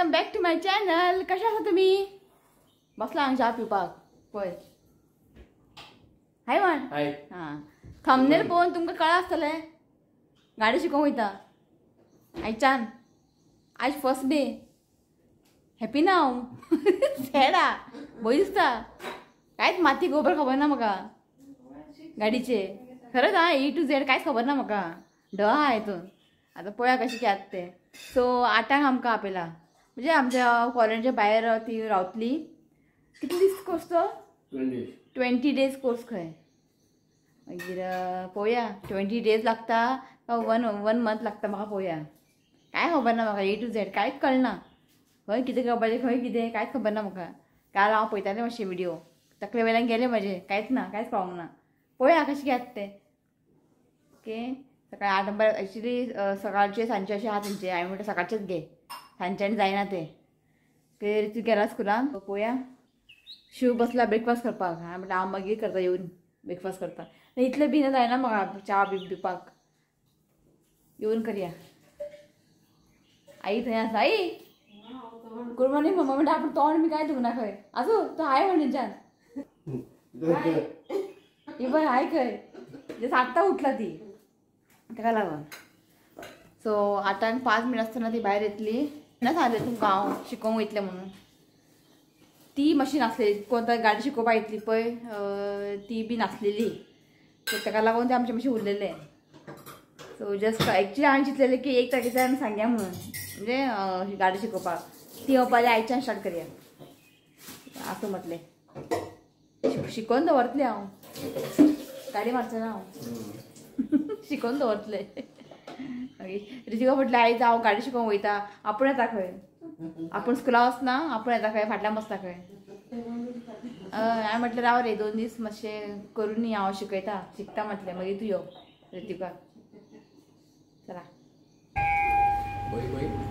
Welcome back to my channel. कशें आसा तुमी? बसला हांगा च्या पिवपाक पळय. हाय म्हण. हाय. हां, थंबनेल पळोवन तुमकां कळ्ळां आसतलें गाडी शिकोवंक वयता आयच्यान. आयज फर्स्ट डे. हॅपी ना हांव. सॅड आ, भंय दिसता. कांयच माती गोबर खबर ना म्हाका गाडीचे. खरेंच आं, ए टू झेड कांयच खबर ना म्हाका. ड आहा हितून. आतां पळया कशें कितें जाता तें. सो 8आंक आमकां आपयला, म्हणजे आमच्या कॉलनीच्या भायर ती रावतली. कितले दीस कोर्स तो? 20 डेज कोर्स खंय. मागीर पळोवया 20 डेज लागता काय वन मंथ लागता म्हाका पळोवया. कांय खबर ना म्हाका, ए टू झेड कांयच कळना. खंय कितें करपाचें, खंय कितें कांयच खबर ना म्हाका. काल हांव पळयतालें मातशें व्हिडियो, तकले वयल्यान गेले म्हजे. कांयच ना, कांयच कळोंक ना. पळोवया कशें कितें जाता तें. ओके, सकाळी 8 नंबर एक्चुली सकाळचे सांजचे अशें आहा तेंचे. हांवें म्हणटा सकाळचेच घे, सांजच्यान जायना तें. ते तूं गेला स्कुलान. पळोवया. शिव बसला ब्रेकफास्ट करपाक. हांवें म्हणलें हांव मागीर करता, येवन ब्रेकफास्ट करता. इतलें बी जायना म्हाका च्या बी पिवपाक. येवन करया. आई थंय आसा. आई गुड मॉर्निंग मम्मा. म्हणटा आपूण तोंड बी कांय धुवना खंय. आसूं तो हाय म्हण तेंच्यान. ही पळय हाय खंय. जस आत्तां उठला ती, ताका लागून. सो 8आंक 5 मिनट आसतना ती भायर येतली. ना सांगलें तुमकां हांव शिकोवंक वयतलें म्हणून. ती मातशी नासलेली, कोण गाडी शिकोवपाक येतली पळय ती बी नासलेली. सो ताका लागून ते आमचें मातशें उरलेलें. सो जस्ट एक्चुली हांवें चिंतलेलें की 1 तारखेच्यान सांगया म्हणून, म्हणजे गाडी शिकोवपाक. ती येवपाची आयच्यान स्टार्ट करया आसूं म्हटलें. शिकोवन दवरतलें हांव, गाडी मारचें ना हांव. शिकोवन दवरतलें. मागीर रितिका म्हटलें आयज हांव गाडी शिकोवंक वयता, आपूण येता खंय. आपूण स्कुला वचना, आपूण येता खंय, फाटल्यान बसता खंय. हांवें म्हटलें राव रे 2 दीस मातशें करून हांव शिकयता, शिकता म्हटलें, मागीर तूं यो रितिका. चला,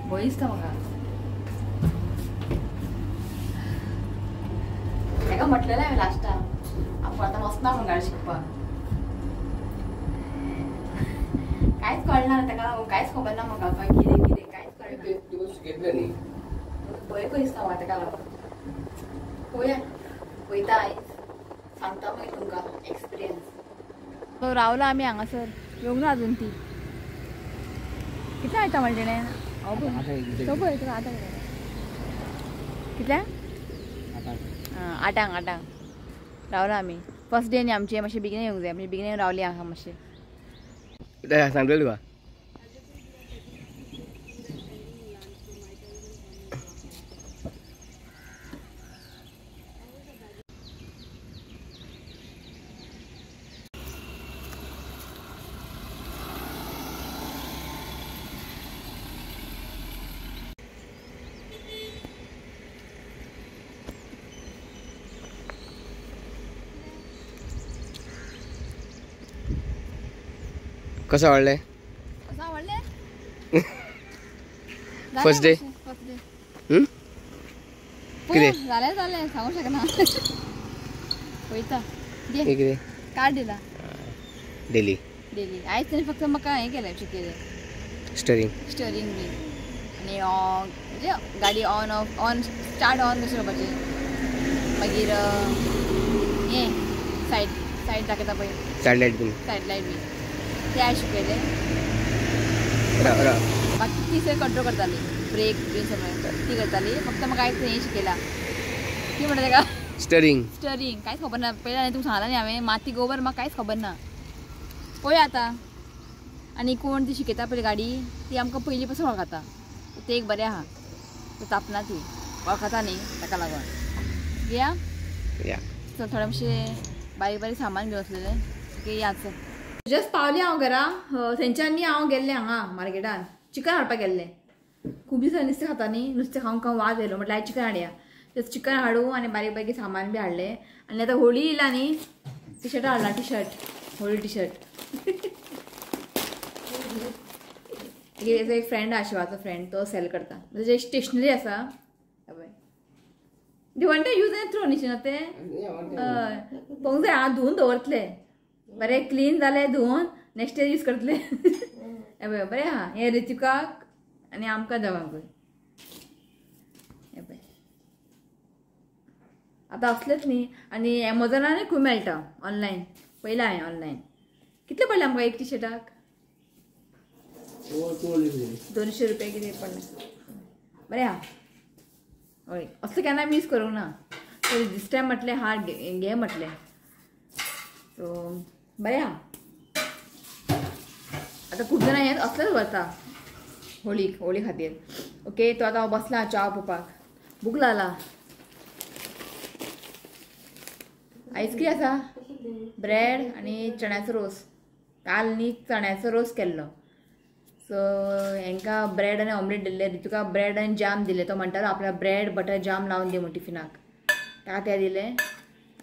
भंय दिसता म्हाका. ताका म्हटलेलें हांवें लास्टाक आपूण आतां वचना म्हूण गाडी शिकपाक. कांयच कळना ताका, कांयच खबर ना म्हाका खंय कितें कितें कांयच कळना. भंय खंय दिसता म्हाका ताका लागून. पळोवया, वयता आयज, सांगता मागीर तुमकां एक्सपिरियन्स. रावला आमी हांगासर, येवंक ना अजून ती. कितल्या वयता म्हणलें तेणें? तो पळय तुका आतां कितल्या? 8आंक 8आंक रावला आमी. फर्स्ट डे न्ही आमचें, मातशें बेगीन येवंक जाय. मातशें बेगीन रावली हांगा मातशें. सांगतले तुका. कसं आवडले? कसं आवडले? First day. कितें जालें जालें सांगू शकना. वयता कितें कार्ड दिला डेली डेली. आयज तेणें फक्त म्हाका हें केलें, शिकयलें स्टरिंग स्टरिंग बी आनी म्हणजे गाडी on off on start on कशें करपाचें. मागीर हें सायड सायड दाखयता पळय, सायड लायट बी, सायड लायट बी ते आयज शिकयलें. बाकी ती सगळें कंट्रोल करताली, ब्रेक बी सगळें ती करताली. फक्त म्हाका आयज हें शिकयलां. ती म्हणटा ताका स्टरिंग स्टरिंग कांयच खबर ना. पयलीं हांवें तुमकां सांगलां न्ही, हांवें माती गोबर म्हाका कांयच खबर ना. पळोवया आतां. आनी कोण ती शिकयता पळय गाडी, ती आमकां पयलीं पासून वळखता. ते एक बरें आहा, ते तापना, ती वळखता न्ही, ताका लागून. या चल, थोडें मातशें बारीक बारीक सामान घेवन आसलेलें. ओके, या चल. जस्ट पावलें हांव घरा. थंयच्यान हांव गेल्लें हांगा मार्केटान चिकन हाडपाक गेल्लें. खूब दिसांनी नुस्तें खाता न्ही, नुस्तें खावंक खावंक वाज येयलो. म्हटल्यार आयज चिकन हाडया. जस्ट चिकन हाडूं आनी बारीक बारीक सामान बी हाडलें. आनी आतां होळी येयला न्ही, टी शर्ट हाडला, T shirt, Holi T shirt. एक फ्रेंड आहा, शिवाचो फ्रेंड, तो सेल करता. म्हणजे स्टेशनरी आसा. दिवंटे यूज एंड थ्रो न्ही तें पळोवंक जाय. हांव धुवून दवरतलें, बरें क्लीन जालें धुवून नेक्स्ट डे यूज करतले. बरें आहा हें रितिकाक आनी आमकां दोगांकूय. आतां असलेच न्ही आनी एमेझॉनानूय खूब मेळटा ऑनलायन. पयला हांवें ऑनलायन. कितले पडले आमकां एक टी शर्टाक? 200 रुपया कितें पडले. बरें आहा. हय असलें केन्ना मिस करूंक ना. सो दीस टायम म्हटलें हा घे म्हटलें. सो बरें आहा. आतां खूब जाणां हें असलेंच व्हरता होळीक, होळी खातीर. ओके तो आतां हांव बसलां च्या पिवपाक. भूक लागला. आयज कितें आसा? ब्रेड आनी चण्याचो रोस. काल न्ही चण्याचो रोस केल्लो. सो हेंकां ब्रेड आनी ऑमलेट दिल्ले. तुका ब्रेड आनी जाम दिले. तो म्हणटालो आपल्याक ब्रेड बटर जाम लावन दी म्हूण टिफिनाक. ताका तें दिलें.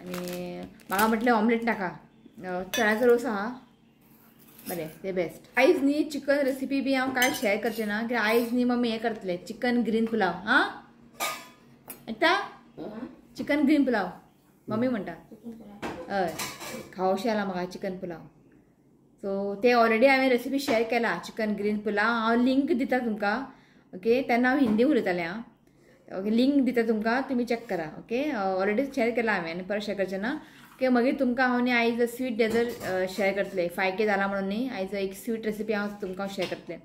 आनी म्हाका म्हटलें ऑमलेट नाका, चण्याचो रोस आहा बरें तें बेस्ट. आयज न्ही चिकन रेसिपी बी हांव कांय शेअर करचें ना कित्याक आयज न्ही मम्मी हें करतलें चिकन ग्रीन पुलाव. आं येता चिकन ग्रीन पुलाव मम्मी म्हणटा. हय खावशें आला म्हाका चिकन पुलाव. सो ते ऑलरेडी हांवें रेसिपी शेअर केला चिकन ग्रीन पुलाव. हांव लिंक दिता तुमकां. ओके तेन्ना हांव हिंदी उलयतालें. आं ओके लिंक दिता तुमकां, तुमी चॅक करा. ओके ऑलरेडी शेअर केला हांवें आनी परत शेअर करचें ना. ओके मागीर तुमकां हांव न्ही आयज स्वीट डेजर्ट शेअर करतलें. 5K जाला म्हणून न्ही आयज एक स्वीट रेसिपी हांव तुमकां शेअर करतलें.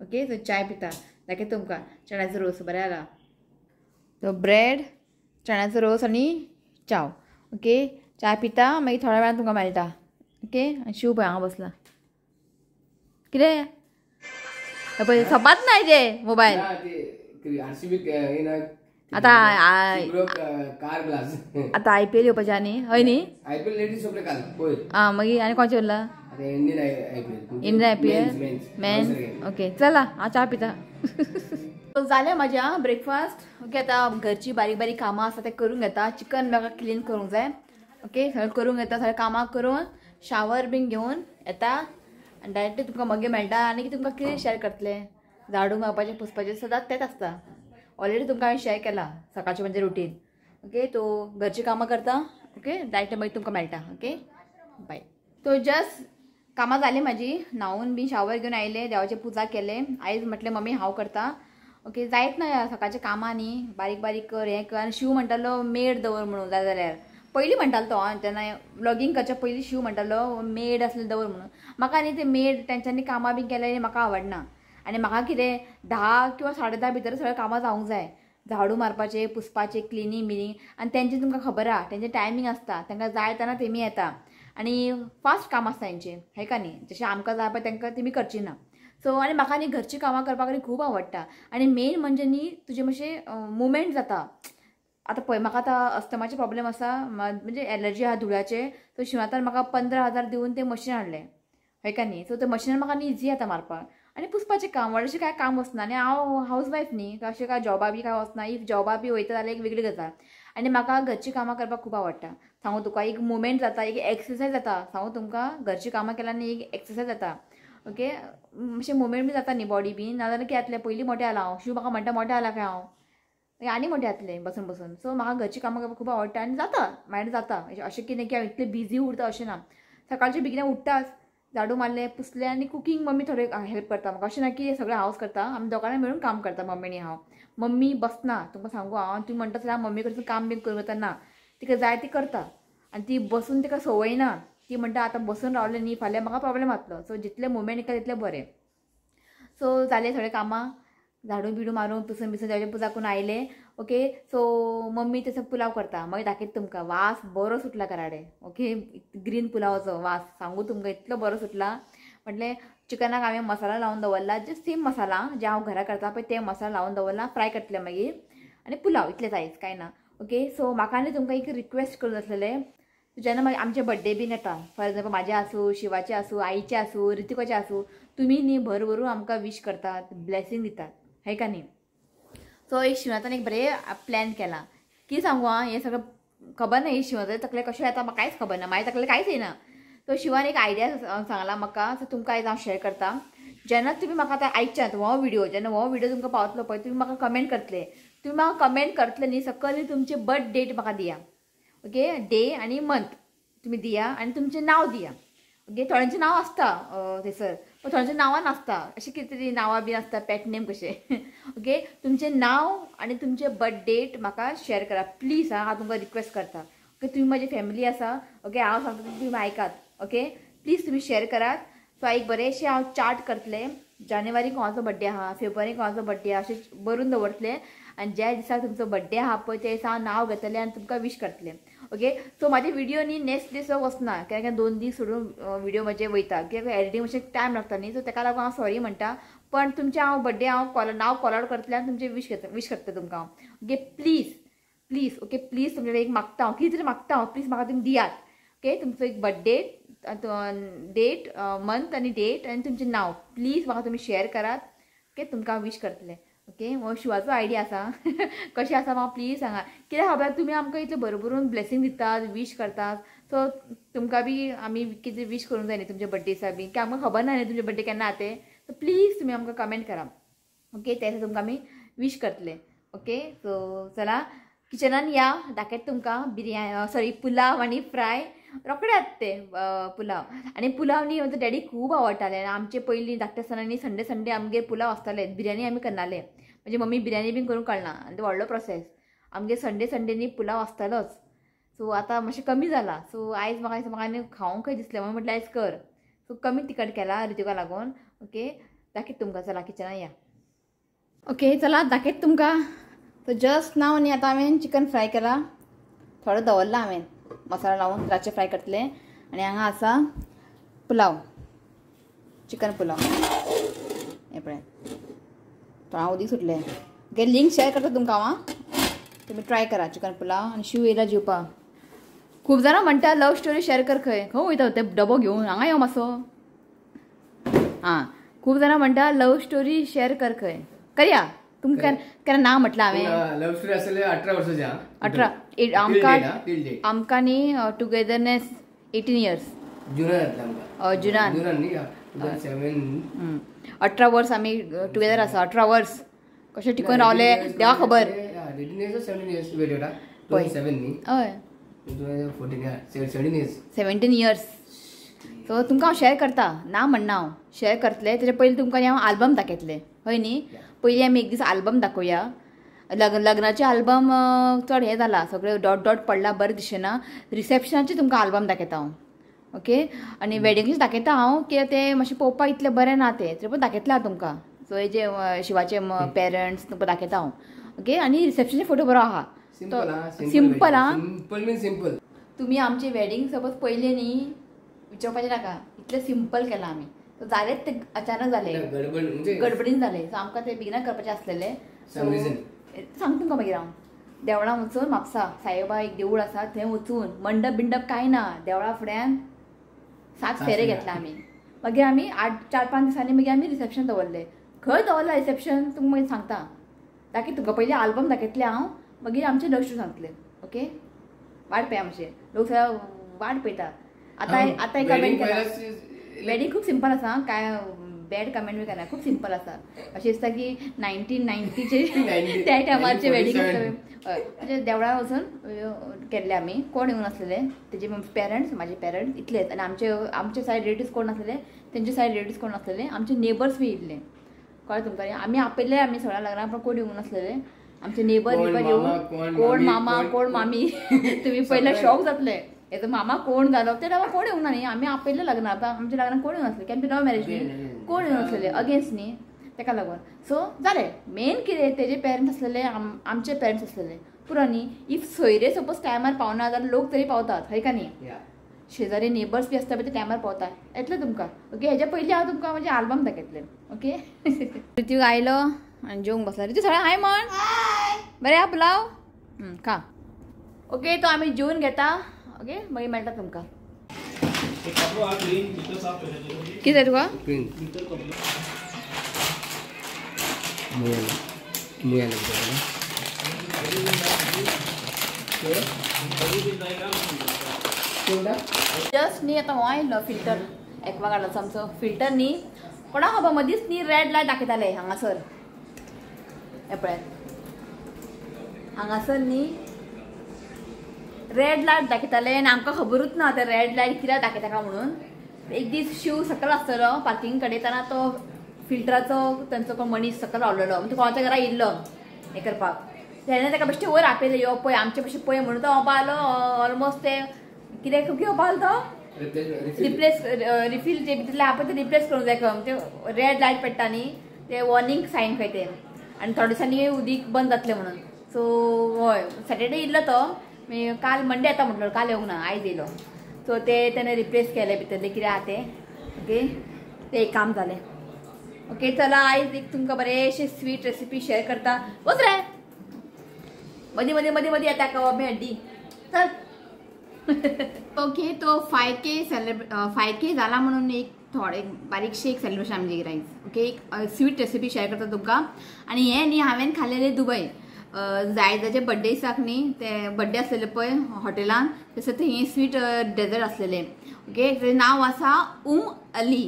ओके सो चाय पिता दाखयता तुमकां चण्याचो रोस बरें जाला. सो ब्रेड, चण्याचो रोस आनी चाव. ओके चाय पिता मागीर थोड्या वेळान तुमकां मेळटा. ओके आनी शिव पळय हांगा बसला. कितें पळय सोपात ना ते मोबायल. आतां आतां IPL येवपाचें आनी हय न्ही? आं मागीर आनी कोणाचें उरलां? Indian IPL men. Okay चला हांव च्या पिता. जालें म्हाजें ब्रेकफास्ट. ओके आतां घरची बारीक बारीक कामां आसा तें करून घेता. चिकन म्हाका क्लीन करूंक जाय. ओके सगळें करूंक घेता. सगळें कामां करून शावर बीन घेवन येता आनी डायरेक्टली तुमकां मागीर मेळटा. आनी तुमकां कितें शेअर करतलें, झाडू मारपाचें पुसपाचें सदांच तेंच आसता. ऑलरेडी तुमकां हांवें शेअर केला सकाळचें म्हणजे रुटीन. ओके तो घरचीं कामां करता. ओके डायरेक्ट मागीर तुमकां मेळटा. ओके बाय. तो जस्ट कामां जालीं म्हाजी, न्हांवन बी शावर घेवन आयलें, देवाची पुजा केलें. आयज म्हटलें मम्मी हांव करता. ओके जायत ना सकाळच्या कामां न्ही, बारीक बारीक कर हें कर. आनी शिव म्हणटालो मेड दवर म्हणून जाय जाल्यार. पयलीं म्हणटालो तो तेन्ना व्लॉगींग करच्या पयलीं शिव म्हणटालो मेड आसलें दवर म्हणून. म्हाका न्ही ते मेड तेंच्यांनी कामां बी केल्यार म्हाका आवडना. आनी म्हाका कितें 10 किंवा 10:30 भितर सगळें कामां जावंक जाय. झाडू मारपाचें, पुसपाचें, क्लिनींग बिनींग. आनी तेंचें तुमकां खबर आहा तेंचें टायमींग आसता, तांकां जाय तेन्ना तेमी येता आनी फास्ट काम आसता तेंचें, हें का न्ही? जशें आमकां जाय पळय तांकां तेमी करची ना. सो आनी म्हाका न्ही घरचीं कामां करपाक न्ही खूब आवडटा. आनी मेन म्हणजे न्ही तुजें मातशें मुवमेंट जाता. आतां पळय म्हाका आतां अस्थमाचे प्रॉब्लेम आसा, म्हणजे एलर्जी आहा धुळ्याचे. सो शिवातान म्हाका 15,000 दिवन तें मशीन हाडलें, हय का न्ही? सो तें मशिनान म्हाका न्ही इजी जाता मारपाक. आनी पुसपाचें काम व्हडलेशें कांय काम वचना. आनी हांव हावज वायफ न्ही, अशें कांय जॉबा बी कांय वचना. If जॉबा बी वयता जाल्यार एक वेगळी गजाल. आनी म्हाका घरचीं कामां करपाक खूब आवडटा. सांगू तुका एक मुवमेंट जाता, एक एक्सरसायज जाता. सांगू तुमकां घरचीं कामां केल्यार न्ही एक एक्सरसायज जाता. ओके मातशें मुवमेंट बी जाता न्ही बॉडी बी. नाजाल्यार कितें जातलें, पयलीं मोटें जालां हांव. शिव म्हाका म्हणटा मोटें जालां काय हांव, आनी मोटें जातलें बसून बसून. सो म्हाका घरचीं कामां करपाक खूब आवडटा आनी जाता मागीर जाता. अशें कितें की हांव इतलें बिजी उरता अशें ना. सकाळचें बेगिना उठ्ठाच, झाडू मारलें, पुसलें आनी कुकींग मम्मी थोडें हेल्प करता म्हाका. अशें ना की सगळें हांवच करता, आमी दोगांय मेळून काम करता मम्मी आनी हांव. मम्मी बसना तुमकां सांगू हांव. तुमी म्हणटा जाल्यार मम्मी कडसून काम बी करूं येता ना, तिका जाय ती करता. आनी ती बसून तिका संवय ना. ती म्हणटा आतां बसून रावलें न्ही फाल्यां म्हाका प्रॉब्लेम जातलो. सो जितलें मुवमेंट येता तितलें बरें. सो जालें सगळें कामां, झाडू बिडू मारून पुसून बिसून देवाची पुजा करून आयलें. ओके सो मम्मी तसो पुलाव करता मागीर दाखयता तुमकां. वास बरो सुटला घराडे. ओके ग्रीन पुलावाचो वास सांगू तुमकां इतलो बरो सुटला. म्हटलें चिकनाक हांवें मसाला लावन दवरला, जस्ट सेम मसाला जे हांव घरा करता पळय ते मसाला लावन दवरला. फ्राय करतलें मागीर आनी पुलाव इतलें आयज कांय ना. ओके सो म्हाका न्ही तुमकां एक रिक्वेस्ट करूं आसलेलें. जेन्ना मागीर आमचे बड्डे बीन येता, फॉर एग्जाम्पल म्हाजें आसूं, शिवाचें आसूं, आईचें आसूं, ऋतिकाचें आसूं, तुमी न्ही भरभरून आमकां वीश करतात, ब्लेसींग दितात, हय का न्ही? सो एक शिवनाथान एक बरें प्लॅन केला. कितें सांगू आं, हें सगळें खबर ना, हे शिवाच्या तकले कशें येता म्हाका कांयच खबर ना, म्हाज्या तकले कांयच येना. सो शिवान एक आयडिया सांगला म्हाका, सो तुमकां आयज हांव शेअर करता. जेन्ना तुमी म्हाका आतां आयकच्यात हो व्हिडिओ, जेन्ना हो व्हिडिओ तुमकां पावतलो पळय, तुमी म्हाका कमेंट करतले. तुमी म्हाका कमेंट करतले न्ही, सकयल तुमचे बर्थ डेट म्हाका दिया. ओके डे आनी मंथ तुमी दिया आनी तुमचें नांव दिया. ओके थोड्यांचें नांव आसता थंयसर, पण थोड्यांच्या नांवां नासता, अशें कितें तरी नांवां बीन आसता, पेट नेम कशें. ओके, तुमचें नांव आनी तुमचें बर्थ डेट म्हाका शेअर करा प्लीज. हां, हांव तुमकां रिक्वेस्ट करता. ओके, तुमी म्हाजी फॅमिली आसा. ओके, हांव सांगता तुमी आयकात. ओके, प्लीज तुमी शेअर करात. सो एक बरेंशें हांव चार्ट करतलें, जानेवारी कोणाचो बड्डे आहा, फेब्रुवारी कोणाचो बड्डे आहा, अशें बरोवन दवरतलें आनी ज्या दिसा तुमचो बड्डे आहा पळय त्या दिसा हांव नांव घेतलें आनी तुमकां विश करतलें. ओके, सो म्हाजे व्हिडियो न्ही नेक्स्ट दीस वचना, कित्याक 2 दीस सोडून व्हिडियो म्हजे वयता, कित्याक एडिटींग मातशें टायम लागता न्ही. सो ताका लागून हांव सॉरी म्हणटा, पण तुमचें हांव बड्डे हांव नांव कॉल आवट करतलें आनी तुमचें विश करता तुमकां हांव. Okay, please please, okay please तुमचे एक मागता हांव, कितें तरी मागता हांव, प्लीज म्हाका तुमी दियात. ओके, तुमचो एक बड्डे डेट, मंथ आनी डेट आनी तुमचें नांव प्लीज म्हाका तुमी शेअर करात. ओके, तुमकां हांव विश करतलें. ओके, हो शिवाचो आयडिया आसा. कशें आसा म्हाका प्लीज सांगा, कित्याक खबर तुमी आमकां इतलें बरोबरून ब्लेसींग दितात, विश करतात. सो तुमकां बी आमी कितें विश करूंक जाय न्ही तुमच्या बड्डे दिसा बी, की आमकां खबर ना न्ही तुमचे बड्डे केन्ना आहा ते. सो प्लीज तुमी आमकां कमेंट करा. ओके, त्या दिसा तुमकां आमी विश करतले. ओके, सो चला किचनान या, दाखयत तुमकां बिरयानी, सॉरी पुलाव आनी फ्राय. रोखडे आतां ते पुलाव आनी पुलाव न्ही म्हजो डॅडी खूब आवडटाले. आनी आमचे पयलीं धाकटे आसतना न्ही संडे संडे आमगेर पुलाव आसताले, बिरयानी आमी करनाले. म्हणजे मम्मी बिरयानी बीन करूंक कळना आनी तो व्हडलो प्रोसेस. आमगेर संडे संडे न्ही पुलाव आसतालोच. सो आतां मातशें कमी जाला. सो आयज म्हाका दिसता म्हाका आनी खावंक खंय दिसलें म्हणून म्हटलें आयज कर. सो कमी तिखट केला ऋतिका लागून. ओके, दाखयत तुमकां, चला किचनान या. ओके, चला दाखयत तुमकां. सो जस्ट नाव न्ही आतां हांवें चिकन फ्राय केला, थोडो दवरला हांवें मसाला लावन, रातचें फ्राय करतलें. आनी हांगा आसा पुलाव, चिकन पुलाव. हें पळय थोडा उदीक सुटलें. ओके, लिंक शेअर करता तुमकां हांव, तुमी ट्राय करा चिकन पुलाव. आनी शिव येयला जेवपाक. खूब जाणां म्हणटा लव स्टोरी शेअर कर, खंय खंय वयता ते डबो घेवन हांगा यो मातसो. आं, खूब जाणां म्हणटा लव स्टोरी शेअर कर, खंय करया तुमकां केन्ना ना म्हटलां हांवें. लव स्टोरी आसले 18 वर्सांचे. 18 आमकां आमकां न्ही टुगेदरनेस 18 इयर्स, जुनान 18 वर्स आमी टुगेदर आसा. 18 वर्स कशें टिकून रावले देवा खबर. हय, 17 इयर्स. सो तुमकां हांव शेअर करता, ना म्हणना हांव शेअर करतलें. तेजे पयलीं तुमकां हांव आल्बम दाखयतलें, हय न्ही. पयलीं आमी एक दीस आल्बम दाखोवया. लग्नाचे आल्बम चड हें जाला, सगळें डॉट डॉट पडला, बरें दिसना. रिसेप्शनाचे तुमकां आल्बम दाखयता हांव. ओके, आनी वेडिंगाचे दाखयता हांव, कित्याक तें मातशें पळोवपाक इतलें बरें ना तें, तरी पण दाखयतलें हांव तुमकां. सो हे जे शिवाचे पेरंट्स तुमकां दाखयता हांव. ओके, आनी रिसेप्शनाचे फोटो बरो आहा, सिंपल आहा. तुमी आमचे वेडिंग सपोज पयलें न्ही, विचारपाचें नाका, इतलें सिंपल केलां आमी. जालेच ते अचानक जाले, गडबडीन जाले. सो आमकां ते बेगिना करपाचें आसलेलें. सांग तुमकां मागीर हांव. देवळां वचून म्हापसा साईबाबा एक देवूळ आसा थंय वचून, मंडप बिंडप कांय ना, देवळा फुड्यान 7 फेरे घेतला आमी. मागीर आमी 4-5 दिसांनी मागीर आमी रिसेप्शन दवरलें. खंय दवरलां रिसेप्शन तुमकां मागीर सांगता, दाखय तुमकां पयलीं आल्बम दाखयतलें हांव, मागीर आमचें लव स्टोरी सांगतलें. ओके, वाट पळया मातशें, लोक सगळ्या वाट पळयता. आतां आतां कमेंट केला. वेडिंग खूब सिंपल आसा, काय बॅड कमेंट बी करना, खूब सिंपल आसा. अशें दिसता की 1990चे त्या टायमारचे वेडिंग आसता. म्हणजे देवळार वचून केल्ले आमी, कोण येवन आसलेले, तेजे पेरंट्स, म्हाजे पेरंट्स इतलेच, आनी आमचे आमचे सायड रिलेटिव्स कोण नासलेले, तेंचे सायड रिलेटिव्स कोण नासलेले, आमचे नेबर्स बी येयल्ले. कळ्ळें तुमकां? आमी आपयल्ले आमी सगळ्या लग्नाक, पण कोण येवंक नासलेले. आमचे नेबर बिबर येवन, कोण मामा कोण मामी, तुमी पयले शॉक जातले, हेजो मामा कोण जालो ते टायमार कोण येवंक ना न्ही. आमी आपयल्ले लग्नाक, आमच्या लग्नाक कोण येवंक नासले, कित्याक आमचें लव मॅरेज न्ही, कोण येवंक नासलेले अगेन्स्ट न्ही, तेका लागून. सो जालें. मेन कितें तेजे पेरंट्स आसलेले, आमचे पेरंट्स आसलेले, पुरो न्ही. If सोयरे सपोज टायमार पावना जाल्यार लोक तरी पावतात, हय का न्ही. शेजारी नेबर्स बी आसता पळय ते टायमार पावता, येतले तुमकां. ओके, हेज्या पयलीं हांव तुमकां म्हजें आल्बम दाखयतलें. ओके, ऋतू आयलो आनी जेवंक बसला. ऋतू सगळें हाय म्हण, बरें आहा पुलाव खा. ओके, तो आमी जेवन घेता. ओके, मागीर मेळटा तुमकां. कितें जाय तुका? जस्ट न्ही आतां हो आयलो फिल्टर, एक्वागार्डाचो आमचो फिल्टर न्ही, कोणाक खबर मदींच न्ही रेड लायट दाखयताले हांगासर. हें पळय हांगासर न्ही रेड लायट दाखयताले आनी आमकां खबरूच ना ते रेड लायट कित्याक दाखयता काय म्हणून. एक दीस शिव सकयल आसतलो पार्किंग कडेन तेन्ना तो फिल्टराचो तांचो कोण मनीस सकयल रावलेलो, म्हणजे कोणाच्या घरा येयल्लो हें करपाक. तेन्ना ताका बेश्टे वयर आपयलें, यो पळय आमचे बेश्टे पळय म्हणून तो वोपा आलो. ऑलमोस्ट ते कितें घेवपा आलो तो रिप्लेस रिफील जे भितरले आहा पळय ते रिप्लेस करूंक जाय खंय, ते रेड लायट पडटा न्ही ते वॉर्निंग सायन खंय ते, आनी थोड्या दिसांनी उदीक बंद जातलें म्हणून. सो हय सॅटर्डे येयल्लो तो, काल मंडे येता म्हटलो, काल येवंक ना, आयज येयलो. सो ते तेणें रिप्लेस केलें भितरलें कितें आहा तें. ओके तें एक काम जालें. ओके चला आयज एक तुमकां बरेंशें स्वीट रेसिपी शेअर करता. वच रे मदीं मदीं मदीं मदीं येता कबाब हड्डी चल. ओके तो 5K जाला म्हणून एक थोडे बारीकशें एक सेलिब्रेशन आमगेर आयज. ओके एक स्वीट रेसिपी शेअर करता तुमकां. आनी हें न्ही हांवें खाल्लेलें दुबय जायजाचे बड्डे दिसाक न्ही, ते बड्डे आसलेले पळय हॉटेलान, तशें थंय हें स्वीट डेजर्ट आसलेलें. ओके तेजें नांव आसा उम अली.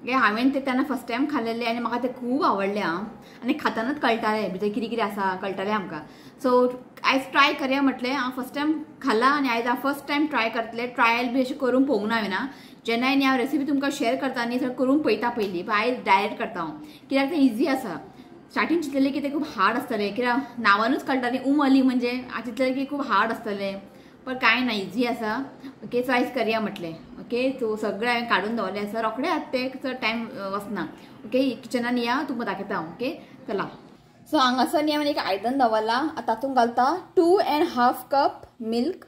ओके हांवें ते तेन्ना फर्स्ट टायम खाल्लेलें आनी म्हाका तें खूब आवडलें आं. आनी खातानच कळटालें भितर कितें कितें आसा कळटालें आमकां. सो आयज ट्राय करया म्हटलें, हांव फर्स्ट टायम खाला आनी आयज हांव फर्स्ट टायम ट्राय करतलें. ट्रायल बी अशें करूंक पळोवंक ना हांवें, जेन्ना न्ही हांव रेसिपी तुमकां शेअर करता न्ही सगळें करूंक पळयता पयलीं, पण आयज डायरेक्ट करता हांव, कित्याक तें इजी आसा. स्टार्टींग चिंतलेलें की तें खूब हार्ड आसतलें, कित्याक नांवानूच कळटा न्ही उम अली म्हणजे चिंतलेलें की खूब हार्ड आसतलें, पण कांय ना इजी आसा. ओके सो आयज करया म्हटलें. ओके सो सगळें हांवें काडून दवरलें आसा, रोखडें आतां तें चड टायम वचना. ओके किचनान या तुमकां दाखयता हांव. ओके चला. सो हांगासर न्ही हांवें एक आयदन दवरलां, आतां तातूंत घालता 2.5 कप मिल्क.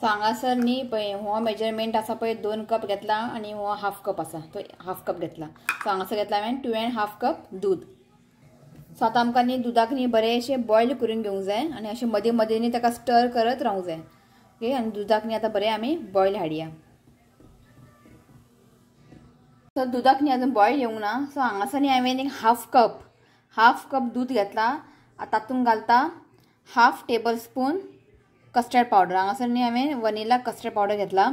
सो हांगासर न्ही पळय हो मेजरमेंट आसा पळय, 2 कप घेतला आनी हो हाफ कप आसा तो हाफ कप घेतला. सो हांगासर घेतला हांवें 2.5 कप दूद. सो आतां आमकां न्ही दुदाक न्ही बरें अशें बॉयल करून घेवंक जाय आनी अशें मदीं मदीं न्ही ताका स्टर करत रावंक जाय. ओके आनी दुदाक न्ही आतां बरें आमी बॉयल हाडया. सो दुदाक न्ही अजून बॉयल येवंक ना. सो हांगासर न्ही हांवें एक हाफ कप दूद घेतला, आतां तातूंत घालता half table spoon custard powder. हांगासर न्ही हांवें वनिला कस्टर्ड पावडर घेतला.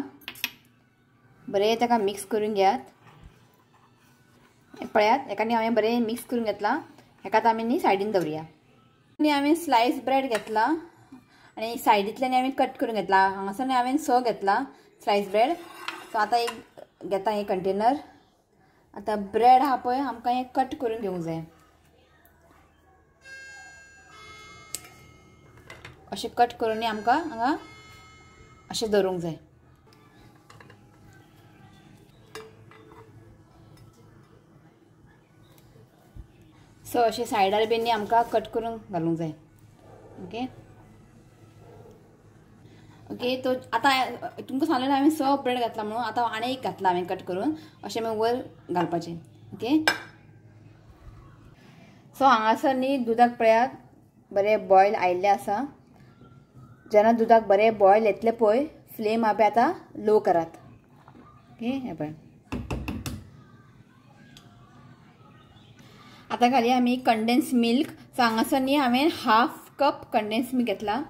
बरें ताका मिक्स करून घेयात. पळयात हेका न्ही हांवें बरें मिक्स करून घेतला. हेका आतां आमी न्ही सायडीन दवरुया. न्ही हांवें स्लायस ब्रेड घेतला आनी सायडींतल्यान हांवें कट करून घेतला. हांगासर न्ही हांवें 6 घेतला स्लायस ब्रेड. सो आतां एक घेता हें कंटेनर. आतां ब्रेड आहा पळय आमकां हें कट करून घेवंक जाय. अशें कट करून आमकां हांगा अशें दवरूंक जाय. सो अशें सायडार बी न्ही आमकां कट करून घालूंक जाय. ओके ओके तो आतां तुमकां सांगलें हांवें 6 ब्रेड घातला म्हणून, आतां आनी एक घातला हांवें कट करून, अशें आमी वयर घालपाचें. ओके सो हांगासर न्ही दुदाक पळयात बरें बॉयल आयिल्लें आसा. जेन्ना दुदाक बरें बॉयल येतलें पळय फ्लेम आपे आतां लो करात. ओके हें पळय आतां घालया आमी कंडेन्स मिल्क. सो हांगासर न्ही हांवें हाफ कप कंडेन्स मिल्क घेतला.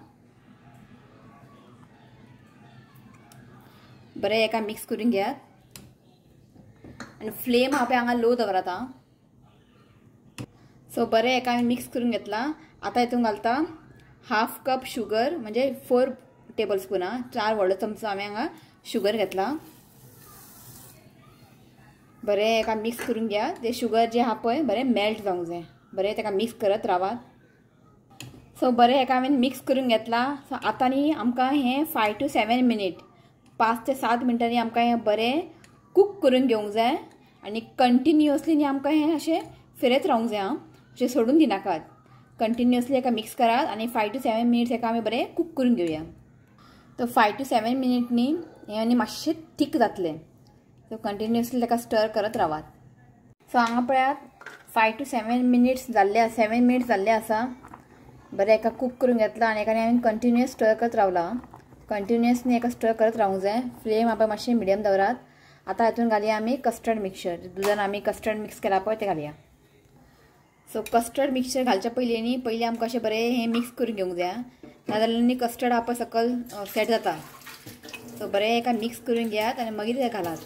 बरें एका मिक्स करून घेयात आनी फ्लेम आहा पळय हांगा लो दवरात आं. सो बरें एका हांवें मिक्स करून घेतला. आतां हितून घालता हाफ कप शुगर, म्हणजे 4 टेबल स्पून आं, 4 व्हडलो चमचो हांवें हांगा शुगर घेतला. बरें एका मिक्स करून घेया. ते शुगर जे आहा पळय बरें मेल्ट जावंक जाय, बरें ताका मिक्स करत रावात. सो बरें एका हांवें मिक्स करून घेतला. सो आतां न्ही आमकां हें 5 to 7 minute, 5 ते 7 मिनटांनी आमकां हें बरें कूक करून घेवंक जाय आनी कंटिन्युअसली न्ही आमकां हें अशें फिरत रावंक जाय आं, अशें सोडून दिनाकात. कंटिन्युअसली एका मिक्स करात आनी 5 to 7 minutes एका आमी बरें कूक करून घेवया. तो 5 to 7 minute न्ही हें आनी मातशें थीक जातलें. सो कंटिन्युअसली ताका स्टर करत रावात. सो हांगा पळयात 5 to 7 minutes जाल्ले, 7 मिनिट्स जाल्ले आसा. बरें एका कूक करून घेतला आनी एका हांवें कंटिन्युअस स्टर करत रावला. कंटिन्युअसली एका स्टर करत रावंक जाय. फ्लेम आपल्या मातशें मिडियम दवरात. आतां हातूंत घालया आमी कस्टर्ड मिक्सचर. दुदान आमी कस्टर्ड मिक्स केला पळय तें घालया. सो कस्टर्ड मिक्सचर घालच्या पयलीं न्ही पयलीं आमकां अशें बरें हें मिक्स करून घेवंक जाय, नाजाल्यार न्ही कस्टर्ड आहा पळय सकयल सेट जाता. सो बरें एका मिक्स करून घेयात आनी मागीर तें घालात.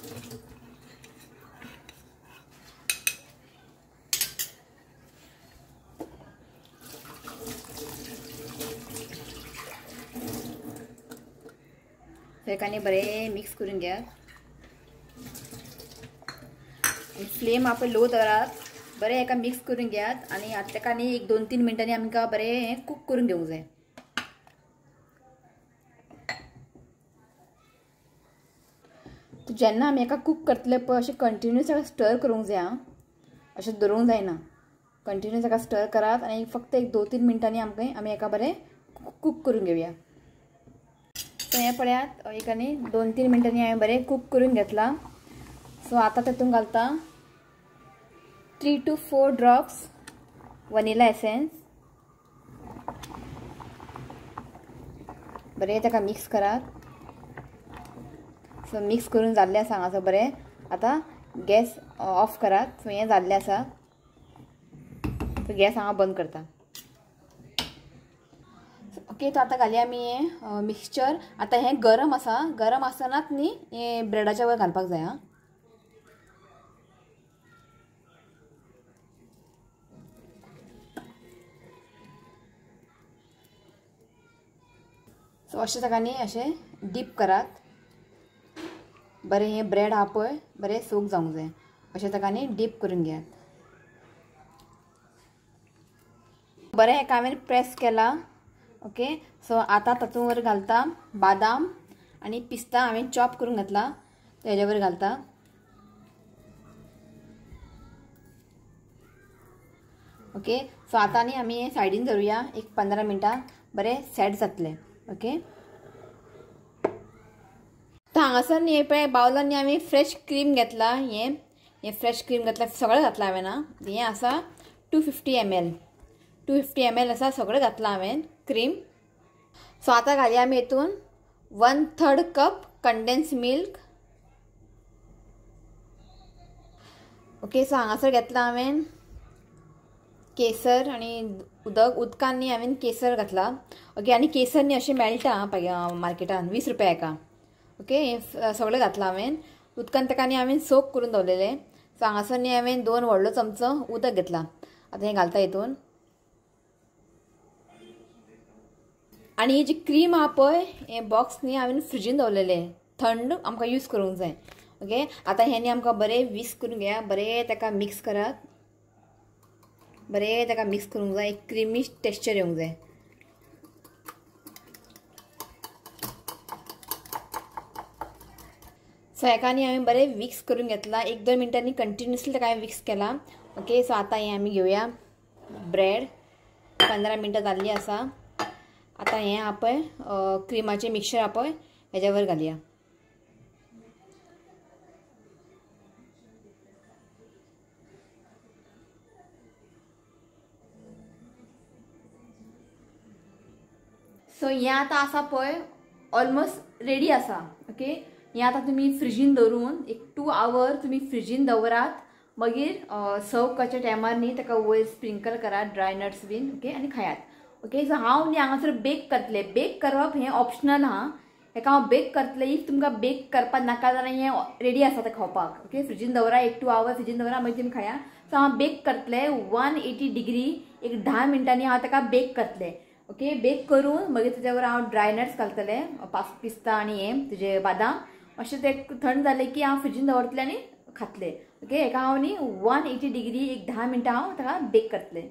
हेका न्ही बरें मिक्स करून घेयात. फ्लेम आपण लो दवरात, बरें हेका मिक्स करून घेयात आनी आतां तेका न्ही एक 2-3 मिनटांनी आमकां बरें हें कूक करून घेवंक जाय. जेन्ना आमी हेका कूक करतले पळय अशें कंटिन्यूस हेका स्टर करूंक जाय आं, अशें दवरूंक जायना. कंटिन्यूस हेका स्टर करात आनी फक्त एक 2-3 मिनटांनी आमकां आमी हेका बरें कूक करून घेवया. सो हें पळयात एक आनी 2-3 मिनटांनी हांवें बरें कूक करून घेतलां. सो आतां तातूंत घालता 3 to 4 drops vanilla essence. बरें ताका मिक्स करात. सो मिक्स करून जाल्लें आसा हांगासर बरें. आतां गॅस ऑफ करात. सो हें जाल्लें आसा. सो गॅस हांगा बंद करता. ओके, तो आतां घालया आमी हें मिक्सचर. आतां हें गरम आसा, गरम आसतनाच न्ही हें ब्रेडाच्या वयर घालपाक जाय आं. सो अशें ताका न्ही अशें डीप करात. बरें हें ब्रेड आहा पळय बरें सोक जावंक जाय. अशें ताका न्ही डीप करून घेयात. बरें हेका हांवें प्रेस केला. ओके, सो आतां तातूंत वर घालता बादाम आनी पिस्ता हांवें चॉप करून घातला, तेज्या वयर घालता. ओके, सो आतां न्ही आमी हें सायडीन धरुया एक 15 मिनटां, बरें सेट जातलें. ओके, तर हांगासर न्ही पळय बावलान न्ही आमी फ्रेश क्रीम घेतला. हें हें फ्रेश क्रीम घेतला, सगळें घातलां हांवें आं. हें आसा 250 ml, 250 ml आसा, सगळें घातलां हांवें क्रीम. सो आतां घालया आमी हितून 1/3 cup condense milk. Okay, so हांगासर घेतला हांवें केसर आनी उदक. उदकान न्ही हांवें केसर घातला. ओके, आनी केसर न्ही अशें मेळटा मार्केटान 20 रुपया एका. ओके, हें सगळें घातलां हांवें उदकान. ताका न्ही हांवें सोक करून दवरलेलें. सो हांगासर न्ही हांवें 2 व्हडलो चमचो उदक घेतला. आतां हें घालता हितून. आनी ही जी क्रीम आहा पळय हें बॉक्स न्ही हांवें फ्रिजीन दवरलेलें, थंड आमकां यूज करूंक जाय. ओके, आतां हें न्ही आमकां बरें विस्क करून घेया, बरें ताका मिक्स करात, बरें ताका मिक्स करूंक जाय, एक क्रिमी टेक्स्चर येवंक जाय. सो हेका न्ही हांवें बरें विक्स करून घेतला. 1-2 मिनटांनी कंटिन्युअसली ताका हांवें विक्स केला. ओके, सो आतां हें आमी घेवया ब्रेड. 15 मिनटां जाल्लीं आसा. आतां हें आहा पळय क्रिमाचें मिक्सचर आहा पळय हेज्या वयर घालया. सो हें आतां आसा पळय ऑलमोस्ट रेडी आसा. ओके, हें आतां तुमी फ्रिजीन दवरून एक 2 our तुमी फ्रिजीन दवरात. मागीर सर्व करच्या टायमार न्ही ताका वयर स्प्रिंकल करात ड्राय नट्स बीन. ओके, आनी खायात. ओके, सो हांव न्ही हांगासर बेक करतलें. बेक करप हें ऑप्शनल आहा, हेका हांव बेक करतलें. If तुमकां बेक करपाक नाका जाल्यार हें रेडी आसा तें खावपाक. ओके, फ्रिजीन दवरा एक 2 our फ्रिजीन दवरा, मागीर तुमी खाया. सो हांव बेक करतलें 180 डिग्री एक 10 मिनटांनी हांव ताका बेक करतलें. ओके, बेक करून मागीर तेज्या हांव ड्राय नट्स घालतलें, पिस्ता आनी हें तुजे बादाम. मातशें तें थंड जालें की हांव फ्रिजीन दवरतलें आनी खातलें. ओके, हेका हांव न्ही 180 डिग्री एक 10 मिनटां हांव ताका बेक करतलें.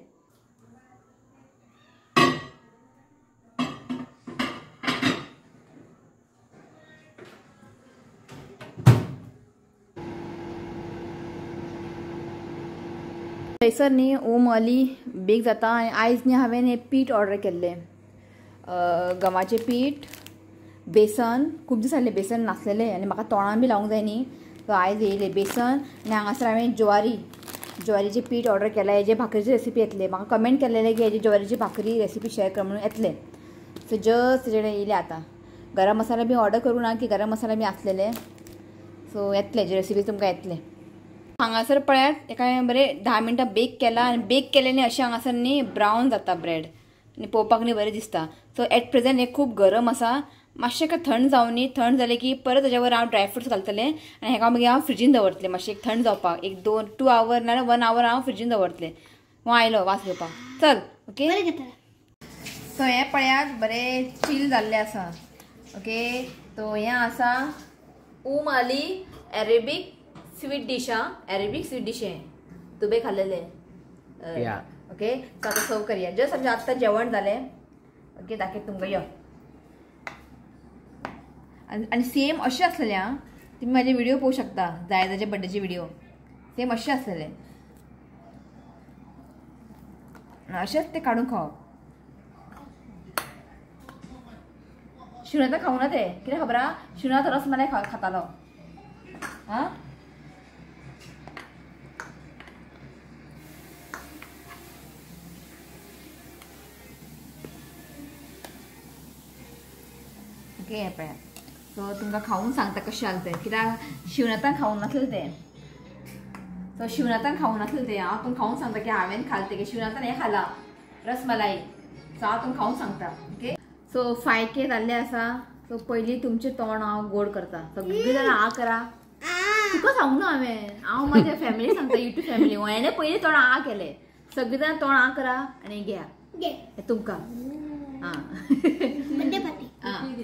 थंयसर न्ही ओम अली बेक जाता. आनी आयज न्ही हांवें हें पीठ ऑर्डर केल्लें, गंवाचें पीठ, बेसन. खूब दीस जाले बेसन नासलेलें आनी म्हाका तोंडान बी लावंक जाय न्ही, सो आयज येयलें बेसन. आनी हांगासर हांवें ज्वारीचें पीठ ऑर्डर केलां. हेजे भाकरीची रेसिपी येतले, म्हाका कमेंट केलेलें की हेजी ज्वारीची भाकरी रेसिपी शेअर कर म्हणून येतले. सो जस्ट तेजे कडेन येयलें. आतां गरम मसाला बी ऑर्डर करूं ना की गरम मसाला बी आसलेले. सो येतले जे रेसिपी तुमकां येतले. हांगासर पळयात एका बरें 10 मिनटां बेक केला. आनी बेक केलें न्ही अशें हांगासर न्ही ब्रावन जाता ब्रेड आनी पळोवपाक न्ही बरें दिसता. सो एट प्रेजेंट हें खूब गरम आसा, मातशें का थंड जावं न्ही. थंड जालें की परत तेज्या वयर हांव ड्राय फ्रुट्स घालतलें आनी हेका मागीर हांव फ्रिजीन दवरतलें मातशें एक थंड जावपाक, एक 2 our नाल्यार 1 our हांव फ्रिजीन दवरतलें. हांव आयलो वास घेवपाक, चल. ओके, सो हें पळयात बरें चील जाल्लें आसा. ओके तो हें आसा उम अली अरेबीक स्वीट डिश. आ अरेबीक स्वीट डिश हें तुबे खाल्लेले. ओके सो आतां सर्व करया. जस्ट आमचें आत्तां जेवण जालें. ओके दाखयता तुमकां यो. आनी सेम अशें आसलेलें आं, तुमी म्हाजे व्हिडिओ पळोवंक शकता, जायदाचे बड्डेचे व्हिडिओ सेम अशें आसलेले. अशेंच ते काडून खावप. शिवनाथ खावंक ना ते, कितें खबर आहा, शिवनाथ रसमलाई खातालो. आं ओके हें पळयात. सो तुमकां खावून सांगता कशें जालें तें, कित्याक शिवनाथान खावूंक नासलें तें. सो शिवनाथान खावूंक नासलें तें, हांव तुमकां खावून सांगता की हांवें खालें तें, की शिवनाथान हें खालां रसमलाई. सो हांव तुमकां खावून सांगता. ओके सो 5K जाल्लें आसा. सो पयलीं तुमचें तोंड हांव गोड करता. सगळीं जाणां आ करा. तुका सांगूं ना हांवें, हांव म्हाज्या फॅमिली सांगता, युट्यूब फॅमिली. हेणें पयलीं तोंड आ केलें. सगळीं जाणां तोंड आ करा आनी घेया तुमकां. आं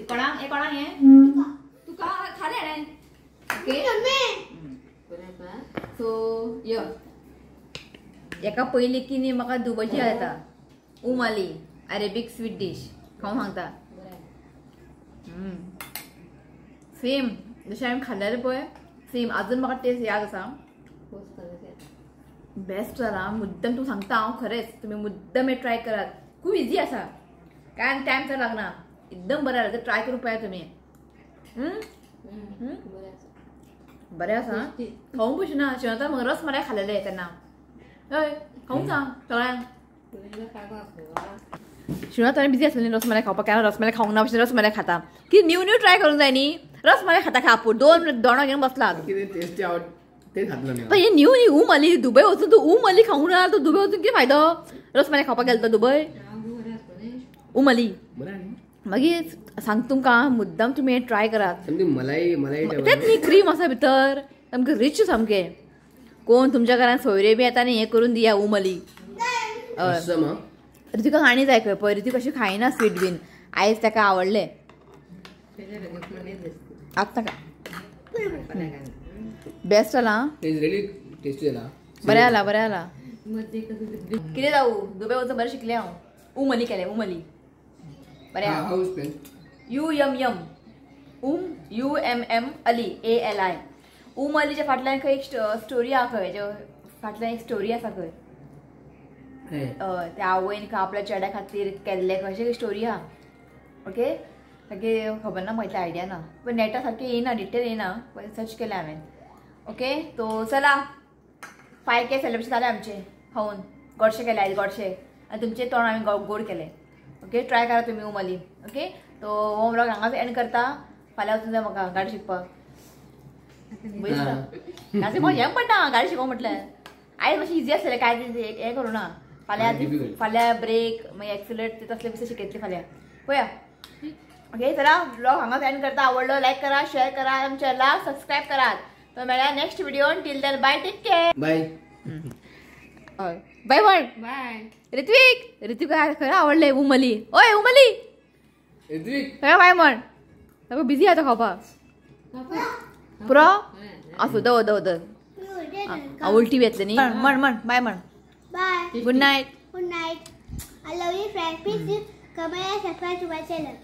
कोणाक हें, कोणाक हें तुका खालें हेणें. ओके सो यो हेका पयलीं की न्ही म्हाका दुबयची याद येता. उम अली अरेबीक स्वीट डिश खावंक सांगता. सेम जशें हांवें खाल्लें पळय सेम अजून म्हाका टेस्ट याद आसा. बेस्ट जाला मुद्दम तुमकां सांगता हांव, खरेंच तुमी मुद्दम हें ट्राय करात. खूब इजी आसा, कांय टायम तर लागना, एकदम बरें जालें. ट्राय करून पळयात तुमी. बरें आसा, खावंक पयशे ना. शिवनाथान म्हाका रसमलाई खाल्लेलें तेन्ना. हय खावंक सांग सगळ्यांक. शिवनाथ हांवें बिजी आसलें रसमलाई खावपाक, केन्ना रसमलाई खावंक ना भशेन रसमलाई खाता. कितें न्यू न्यू ट्राय करूंक जाय न्ही. रसमलाई खाता खा दोन दोणो घेवन बसला. पण हे न्यू न्यू उम अली दुबय वचून तूं उम अली खावंक ना, तूं दुबय वचून कितें फायदो? रसमलाई खावपाक गेलो तो दुबय उम अली. मागीर सांग तुमकां मुद्दम तुमी हें ट्राय करात. तेंच न्ही क्रीम आसा भितर, सामकें रिच सामकें. कोण तुमच्या घरान सोयरे बी येता न्ही हें करून दिया उम अली. ऋतिका आनी जाय खंय पळय, ऋतिक अशें खायना स्वीट बीन, आयज ताका आवडलें. आतां बेस्ट जाला, बरें जाला, बरें जाला. कितें जावं दुबय वचून बरें शिकलें हांव. उम अली केलें, उम अली बरें. U M M U M M Ali A L I. उम अलीच्या फाटल्यान खंय एक स्टोरी आहा खंय, फाटल्यान एक स्टोरी आसा खंय, त्या आवयन खंय आपल्या चेड्या खातीर केल्लें खंय स्टोरी आहा. ओके सारकें खबर ना, म्हाका आयडिया ना, पण नेटा सारकें येयना, डिटेल येयना, पण सर्च केलें हांवें. ओके तो चला 5K सेलिब्रेशन जालें आमचें, खावन गोडशें केलें आयज, गोडशें आनी तुमचें तोंड हांवें गोड केलें. ओके ट्राय करा तुमी उम अली. ओके तो हो व्लॉग हांगाच एंड करता. फाल्यां वचून जाय म्हाका गाडी शिकपाक. म्हाका हें पडटा गाडी शिकोवंक म्हटल्यार आयज मातशें इजी आसलें, कांय हें करूं ना. फाल्यां फाल्यां ब्रेक मागीर एक्सिलेट तसले बिसले शिकयतले फाल्यां, पळया. ओके चला व्लॉग हांगाच एंड करता. आवडलो लायक करा, शेअर करा, आमच्या चॅनलाक सबस्क्रायब करात. तो मेळ्या next video. Till then bye, take care, bye bye bye bye. Ritvik, Ritvik खरें आवडलें उम अली. ओय उम अली खरें बाय म्हण. बिजी आतां खावपाक पुरो आसूं. दवर दवर दवर, उल्टी बी येतली न्ही. म्हण म्हण बाय म्हण. Bye. Good night. Good night. I love you friends. Please comment and subscribe to my channel.